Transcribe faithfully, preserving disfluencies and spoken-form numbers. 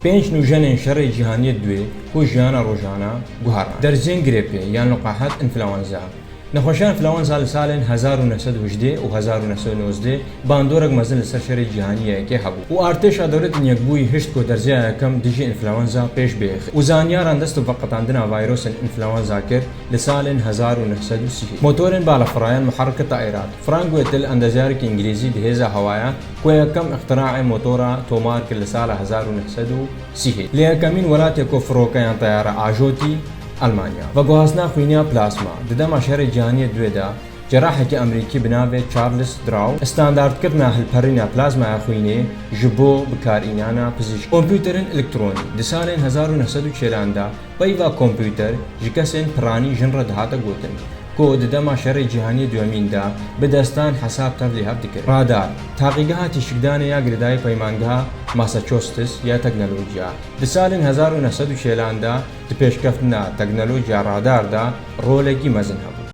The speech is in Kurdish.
Pênc nûjenên şerê cîhaniyê duyê ku jiyana rojana guherand. Derzên grêpê yan luqahet înfluenza. Nexweşiya înfluenza li salên hezar û neh sed û hejdeh û hezar û neh sed û nozdeh bandorek mezin li ser şerê cîhanî yê yekê hebû û Artêşa Dewletên Yekbûyî hişt ku derzeya yekem dijî înfluenza pêş bêxe û zanyaran dest bi veqetandina vayrosên înfluenza kir li salên hezar û neh sed û sî. Motorên balafirayan, muherrike taîrat. Frank Vettel, endezyarek îngilîzî di hêza hewaya, ku yekem îxtiraê motora tomar kir li sala hezar û neh sed û sî. Li yekemîn welatê ku firokeyan teyare ajotî, Elmanya. Veguhastina xwîniya plasma. Di dema şerê cîhaniyê duyê de, cerahekî Amerîkî bi navê Charles Draw standartkirina hilperîna plasmaya xwînê ji bo bikarînana pizîşk. Kompûterên elektronî. Di salên hezar û neh sed û çêlan de peyva kompûter ji kesên piranî jin re dihate gotin, ku di dema şerê cîhanî duyemîn de bi destan hesab tevlî hev dikir. Radar, taqîgeha tîşikdanê ya girêdayî peymangeha Massachusetts ya teknolojiya. Di salên hezar û neh sed û çêlan de di pêşkeftina teknolojiya radar de rolekî mezin hebû.